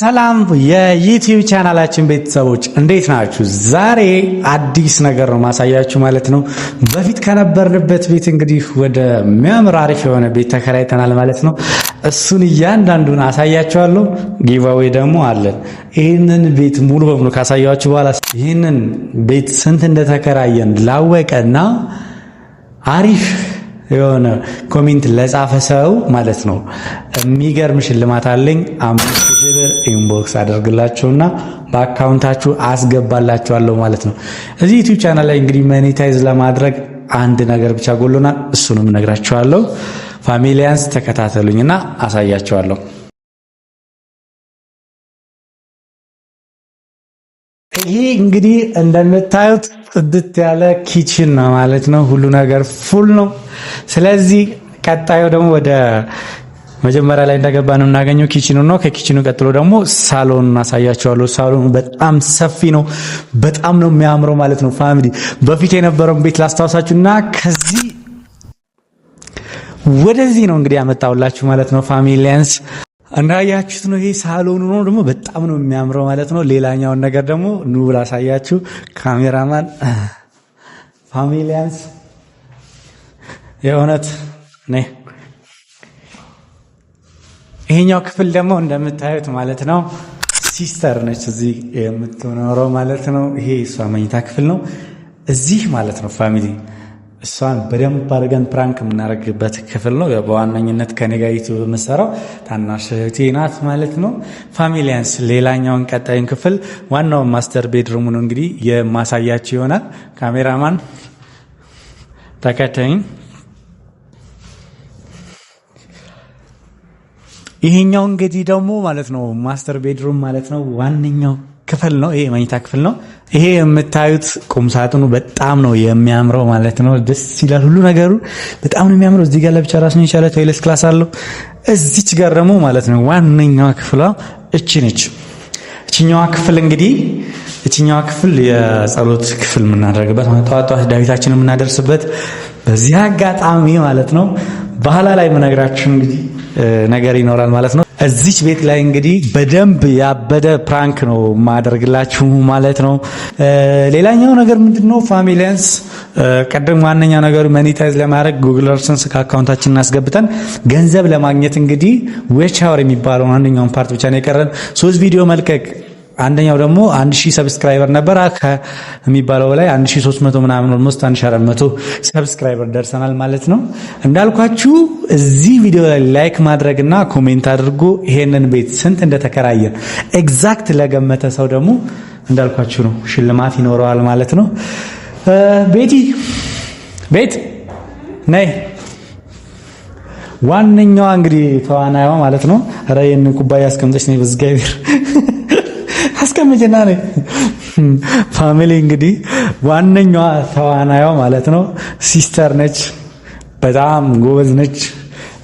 ሰላም የዩቲዩብ ቻናላችን ቤተሰቦች፣ እንዴት ናችሁ? ዛሬ አዲስ ነገር ነው ማሳያችሁ ማለት ነው። በፊት ከነበርንበት ቤት እንግዲህ ወደ ሚያምር አሪፍ የሆነ ቤት ተከራይተናል ማለት ነው። እሱን እያንዳንዱን አሳያችኋለሁ። Giveaway ደግሞ አለን። ይህንን ቤት ሙሉ በሙሉ ካሳያችሁ በኋላ ይህንን ቤት ስንት እንደተከራየን ላወቀና አሪፍ የሆነ comment ለጻፈ ሰው ማለት ነው የሚገርም ሽልማት አለኝ። 5,000 ብር inbox አደርግላችሁና በ account ኣችሁ አስገባላችኋለሁ ማለት ነው። እዚህ ዩቲዩብ ቻናል ላይ እንግዲህ monetize ለማድረግ አንድ ነገር ብቻ ጎሎናል። እሱንም እነግራችኋለሁ። ፋሚሊያንስ ተከታተሉኝና አሳያችኋለሁ። ይህ እንግዲህ እንደምታዩት ጽድት ያለ kitchen ነው ማለት ነው። ሁሉ ነገር full ነው። ስለዚህ ቀጣዩ ደግሞ ወደ መጀመሪያ ላይ እንደገባ ነው የምናገኘው kitchen ኑ ነው። ከ kitchen ኑ ቀጥሎ ደግሞ ሳሎን እናሳያቸዋለሁ። ሳሎኑ በጣም ሰፊ ነው። በጣም ነው የሚያምረው ማለት ነው። Family፣ በፊት የነበረውን ቤት ላስታውሳችሁ እና ከዚህ ወደዚህ ነው እንግዲህ ያመጣሁላችሁ ማለት ነው። ፋሚሊያንስ፣ እንዳያችሁት ነው። ይሄ ሳሎኑ ነው፣ ደግሞ በጣም ነው የሚያምረው ማለት ነው። ሌላኛውን ነገር ደግሞ ኑ ላሳያችሁ። ካሜራማን፣ ፋሚሊያንስ፣ የእውነት ነ ይሄኛው ክፍል ደግሞ እንደምታዩት ማለት ነው sister ነች እዚህ የምትኖረው ማለት ነው። ይሄ እሷ መኝታ ክፍል ነው እዚህ ማለት ነው። Family፣ እሷን በደንብ አድርገን prank የምናደርግበት ክፍል ነው። በዋነኝነት ከኔ ጋር ዩቲዩብ የምሰራው ታናሽ እህቴ ናት ማለት ነው። ፋሚሊያንስ፣ ሌላኛውን ቀጣዩን ክፍል ዋናውን master bedroom ኡን እንግዲህ የማሳያችሁ ይሆናል። ካሜራማን ተከተኝ። ይሄኛው እንግዲህ ደግሞ ማለት ነው master bedroom ማለት ነው፣ ዋነኛው ክፍል ነው። ይሄ መኝታ ክፍል ነው። ይሄ የምታዩት ቁም ሳጥኑ በጣም ነው የሚያምረው ማለት ነው። ደስ ይላል። ሁሉ ነገሩ በጣም ነው የሚያምረው። እዚህ ጋር ለብቻ ራሱን የቻለ toilet class አለው። እዚች ጋር ደግሞ ማለት ነው ዋነኛዋ ክፍሏ እቺ ነች። እችኛዋ ክፍል እንግዲህ እችኛዋ ክፍል የጸሎት ክፍል የምናደርግበት፣ ጠዋት ጠዋት ዳዊታችንን የምናደርስበት፣ በዚህ አጋጣሚ ማለት ነው በኋላ ላይ የምነግራችሁ እንግዲህ ነገር ይኖራል ማለት ነው። እዚች ቤት ላይ እንግዲህ በደንብ ያበደ prank ነው ማደርግላችሁ ማለት ነው። ሌላኛው ነገር ምንድነው? ፋሚሊያንስ፣ ቀደም ዋነኛ ነገሩ monetize ለማድረግ Google AdSense ከ account ኣችን አስገብተን ገንዘብ ለማግኘት እንግዲህ watch hour የሚባለው አንደኛውን part ብቻ ነው የቀረን። ሶስት ቪዲዮ መልቀቅ፣ አንደኛው ደግሞ 1000 subscriber ነበር የሚባለው ላይ 1300 ምናምን almost 1400 subscriber ደርሰናል ማለት ነው። እንዳልኳችሁ እዚህ ቪዲዮ ላይ like ማድረግና comment አድርጎ ይሄንን ቤት ስንት እንደተከራየን exact ለገመተ ሰው ደግሞ እንዳልኳችሁ ነው ሽልማት ይኖረዋል ማለት ነው። ቤቲ፣ ቤት ነይ፣ ዋነኛዋ እንግዲህ ተዋናይዋ ማለት ነው። ኧረ ይሄን ኩባያ አስቀምጠሽ ነይ፣ በእግዚአብሔር አስቀምጭና ነይ። Family፣ እንግዲህ ዋነኛዋ ተዋናይዋ ማለት ነው sister ነች። በጣም ጎበዝ ነች።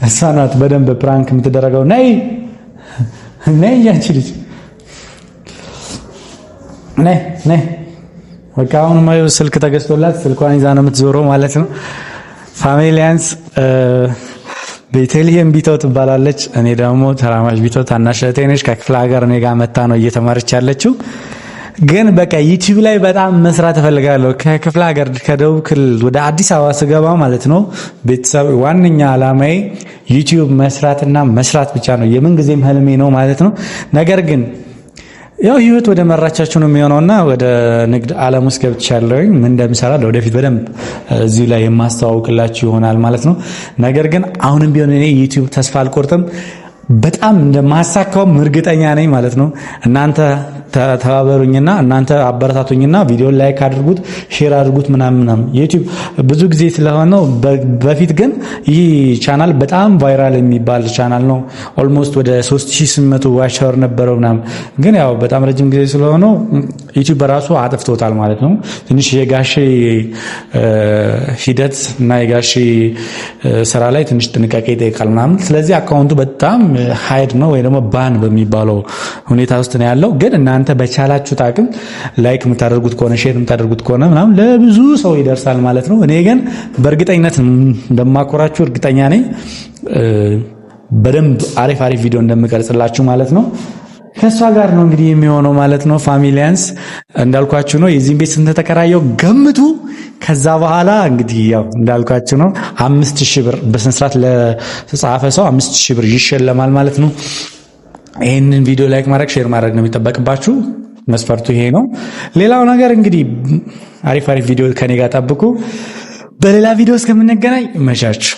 እሷ ናት በደንብ prank የምትደረገው። ነይ ነይ፣ ያንቺ ልጅ ነይ ነይ። በቃ አሁን ስልክ ተገዝቶላት ስልኳን ይዛ ነው የምትዞረው ማለት ነው። ፋሚሊያንስ፣ ቤተልሔም ቢተው ትባላለች። እኔ ደግሞ ተራማጅ ቢተው፣ ታናሽ እህቴ ነች። ከክፍለ ሀገር እኔ ጋር መታ ነው እየተማረች ያለችው። ግን በቃ ዩቲዩብ ላይ በጣም መስራት እፈልጋለሁ። ከክፍለ ሀገር ከደቡብ ክልል ወደ አዲስ አበባ ስገባ ማለት ነው ቤተሰብ፣ ዋነኛ ዓላማዬ ዩቲዩብ መስራትና መስራት ብቻ ነው። የምንጊዜም ህልሜ ነው ማለት ነው። ነገር ግን ያው ህይወት ወደ መራቻችሁ ነው የሚሆነውና ወደ ንግድ ዓለም ውስጥ ገብቻለሁኝ። ምን እንደምሰራ ለወደፊት በደንብ እዚሁ ላይ የማስተዋውቅላችሁ ይሆናል ማለት ነው። ነገር ግን አሁንም ቢሆን እኔ ዩቲዩብ ተስፋ አልቆርጥም። በጣም እንደማሳካውም እርግጠኛ ነኝ ማለት ነው። እናንተ ተባበሩኝና እናንተ አበረታቱኝና ቪዲዮ like አድርጉት፣ share አድርጉት ምናምን ምናምን። ዩቲዩብ ብዙ ጊዜ ስለሆነው፣ በፊት ግን ይህ ቻናል በጣም viral የሚባል ቻናል ነው። Almost ወደ 3800 watch hour ነበረው ምናምን። ግን ያው በጣም ረጅም ጊዜ ስለሆነው ዩቲዩብ በራሱ አጥፍቶታል ማለት ነው። ትንሽ የጋሼ ሂደት እና የጋሼ ስራ ላይ ትንሽ ጥንቃቄ ይጠይቃል ምናምን። ስለዚህ account ኡ በጣም hide ነው ወይ ደግሞ ban በሚባለው ሁኔታ ውስጥ ነው ያለው። ግን እናንተ በቻላችሁት አቅም like የምታደርጉት ከሆነ፣ share የምታደርጉት ከሆነ ምናምን ለብዙ ሰው ይደርሳል ማለት ነው። እኔ ግን በእርግጠኝነት እንደማኮራችሁ እርግጠኛ ነኝ። በደንብ አሪፍ አሪፍ ቪዲዮ እንደምቀርጽላችሁ ማለት ነው። ከእሷ ጋር ነው እንግዲህ የሚሆነው ማለት ነው። ፋሚሊያንስ እንዳልኳችሁ ነው። የዚህን ቤት ስንት ተከራየው ገምቱ። ከዛ በኋላ እንግዲህ ያው እንዳልኳችሁ ነው 5,000 ብር በስነ ስርዓት ለተጻፈ ሰው 5,000 ብር ይሸለማል ማለት ነው። ይህንን ቪዲዮ like ማድረግ፣ share ማድረግ ነው የሚጠበቅባችሁ። መስፈርቱ ይሄ ነው። ሌላው ነገር እንግዲህ አሪፍ አሪፍ ቪዲዮ ከኔ ጋር ጠብቁ። በሌላ ቪዲዮ እስከምንገናኝ መቻችሁ።